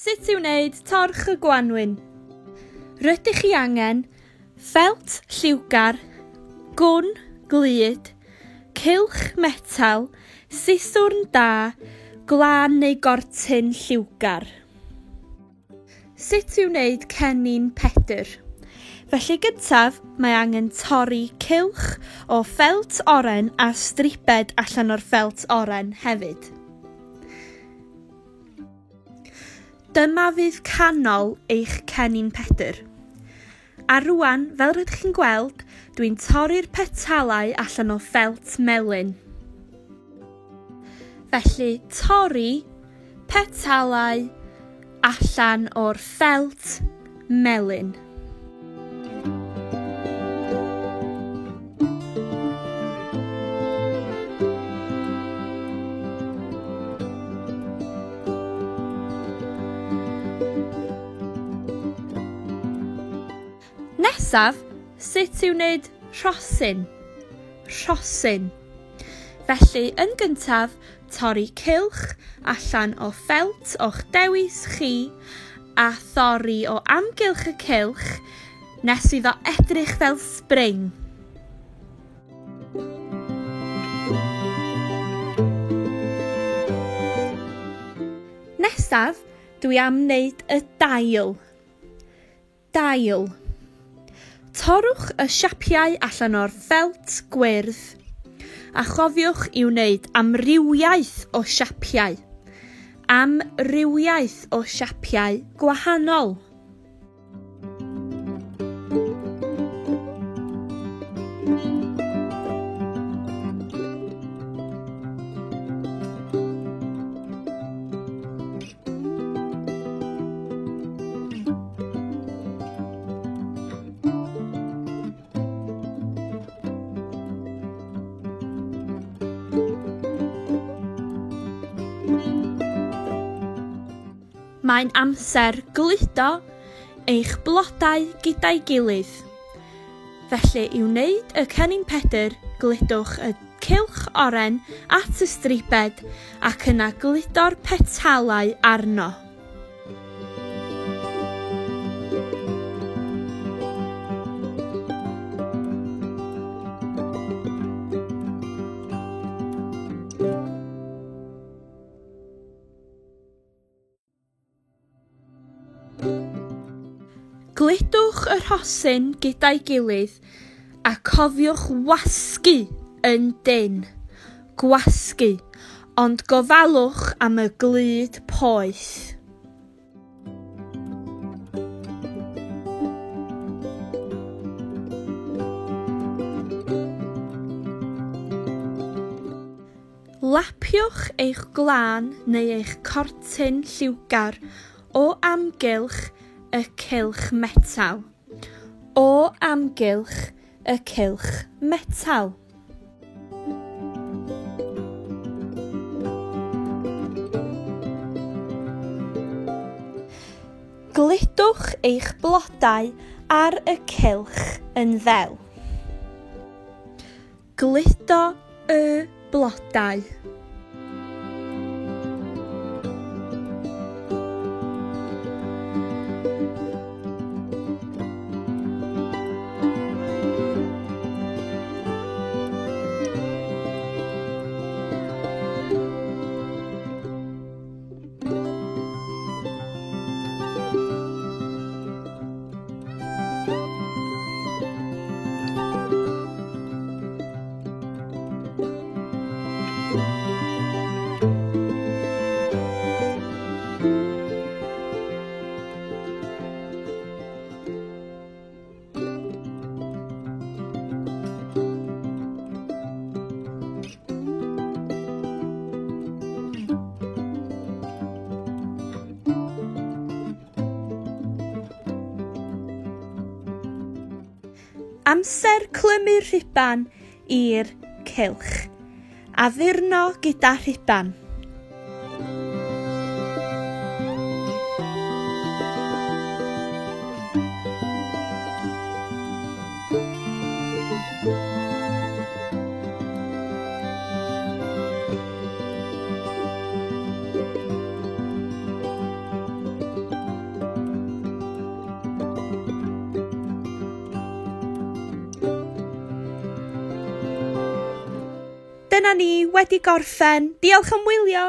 Sut i wneud torch y gwanwyn? Rydych chi angen ffelt lliwgar, gwn glud, cylch metel, siswrn da, gwlân neu gortyn lliwgar. Sut i wneud cennin Pedr? Felly gyntaf, mae angen torri cylch o ffelt oren a stribed allan o'r ffelt oren hefyd. Dyma fydd canol eich cennin Pedr. A rwan, fel rydych chi'n gweld, dwi'n torri'r petalau allan o ffelt melyn. Felly, torri petalau allan o'r ffelt melyn. Nesaf, sut i'w wneud rhosyn. Rhosyn. Felly, yn gyntaf, torri cylch allan o ffelt o'ch dewis chi a thorri o amgylch y cylch nes iddo edrych fel sbring. Nesaf, dwi am wneud y dail. Dail. Torrwch y siapiau allan o'r ffelt gwyrdd a chofiwch i wneud amrywiaeth o siapiau. Amrywiaeth o siapiau gwahanol. Mae'n amser gludo eich blodau gyda'i gilydd. Felly i wneud y cennin Pedr, gludwch y cylch oren at y stribed ac yna gludo'r petalau arno. Gludwch y rhosyn gyda'i gilydd a cofiwch wasgu yn dynn. Gwasgu, ond gofalwch am y glud poeth. Lapiwch eich gwlân neu eich cortyn lliwgar o amgylch y cylch metal. O amgylch y cylch metal. Gludwch eich blodau ar y cylch yn ddel. Gludo y blodau. Amser clymu'r rhuban i'r cylch. Addurno gyda rhuban. Dyna ni wedi gorffen. Diolch am wylio!